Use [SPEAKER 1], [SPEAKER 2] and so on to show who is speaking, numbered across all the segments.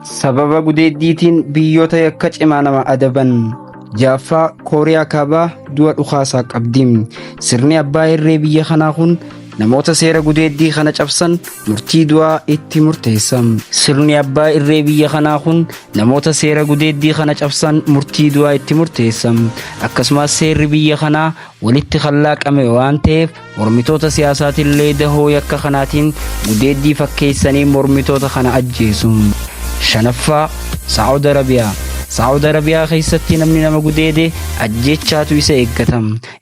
[SPEAKER 1] Sababa gudeeddiitiin biyyoota yakka cimaa nama adaban. Ja'affaa, Kooriyaa Kaabaa du'a dhukaasaa qabdi. Sirni abbaa irree biyya kanaa kun namoota seera gudeeddii kana cabsan murtii du'aa itti murteessa. Sirni abbaa irree biyya kanaa kun namoota seera gudeeddii kana cabsan murtii du'aa itti murteessa. Akkasumas seerri biyya kanaa walitti kan laaqame waan ta'eef mormitoota siyaasaatillee dahoo yakka kanaatiin gudeeddii fakkeessanii mormitoota kana ajjeesu. Shanaffaa, Saa'ud Arabiyaa. Saa'ud Arabiyaa keessatti namni nama gudeede ajjeechaatu isa eeggata.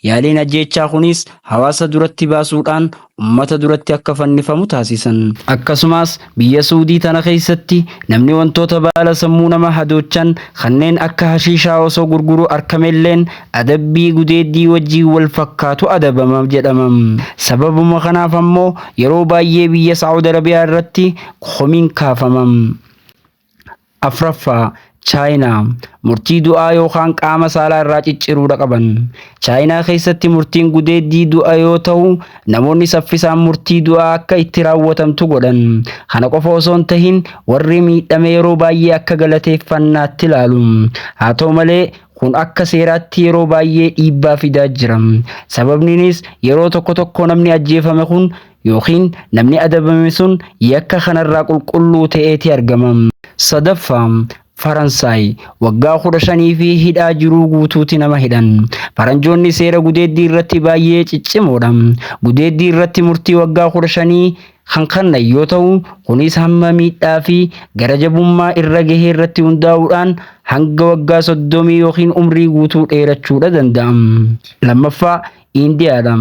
[SPEAKER 1] Yaaliin ajjeechaa kunis hawaasa duratti baasuudhaan ummata duratti akka fannifamu taasisan. Akkasumas biyya Suudii tana keessatti namni wantoota baala sammuu nama hadoochan kanneen akka hashiishaa osoo gurguru arkamelleen adabbii gudeeddii wajjiin wal fakkaatu adabama jedhama. Sababuma kanaaf ammoo yeroo baay'ee biyya Saa'ud Arabiyaa irratti komiin kaafama. Afraffaa, Chaayinaa. Murtii du'aa yookaan qaama saalaa irraa cicciruudha qaban. Chaayinaa keessatti murtiin gudeeddii du'a yoo ta'u, namoonni saffisaan murtii du'aa akka itti raawwatamtu godhan. Kana qofa osoo hin tahin warri miidhame yeroo baay'ee akka galateeffannaatti ilaalu. Haa ta'u malee kun akka seeraatti yeroo baay'ee dhiibbaa fidaa jira. Sababniinis yeroo tokko tokko namni ajjeefame kun yookiin namni adabame sun yakka kanarraa qulqulluu ta'eeti argama. Sadaffaa, Faransaay. Waggaa 15 fi hidhaa jiruu guutuuti nama hidhan. Faranjoonni seera gudeeddii irratti baay'ee ciccimoodha. Gudeeddii irratti murtii waggaa 15 kan kennan yoo ta'u, kunis hamma miidhaa fi gara jabummaa irra gahee irratti hundaa'uudhaan hanga waggaa 30 yookiin umrii guutuu dheerachuudha danda'a. Lammaffaa, Indiyaadha.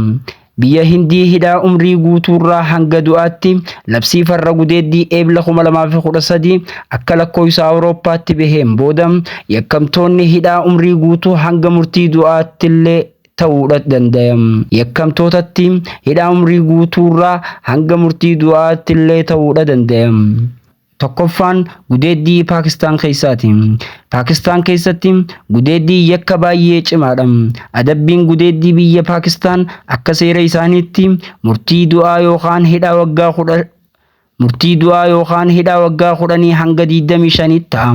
[SPEAKER 1] Biyya Hindii hidhaa umrii guutuurraa hanga du'aatti labsii farra gudeeddii Eebla 2013 akka lakkoofsa Awurooppaatti baheen booda yakkamtoonni hidhaa umrii guutuu hanga murtii du'aattillee ta'uudha danda'e. Yakkamtootatti hidhaa umrii guutuurraa hanga murtii du'aattillee ta'uudha danda'e. Tokkoffaan gudeeddii Paakistaan keessaati. Paakistaan keessatti gudeeddii yakka baay'ee cimaadha. Adabbiin gudeeddii biyya Paakistaan akka seera isaaniitti murtii du'aa yookaan hidhaa waggaa 10 murtii du'aa yookaan hidhaa waggaa 10 hanga 25 ta'a.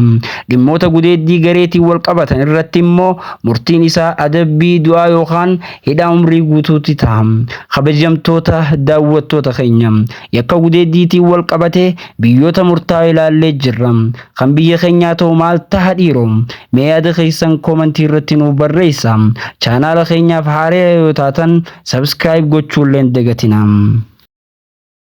[SPEAKER 1] Dhimmoota gudeeddii gareetiin wal qabatan irratti immoo murtiin isaa adabbii du'aa yookaan hidhaa umrii guutuutti ta'a. Kabajamtoota daawwattoota keenya, yakka gudeeddiitiin wal qabatee biyyoota murtaa'e ilaallee jirra. Kan biyya keenyaa ta'u maal taha dhiiroo? Mee yaada keessan koomantii irratti nuuf barreessa. Chaanaala keenyaaf haaraa yoo taatan subscribe gochuullee hin dagatina.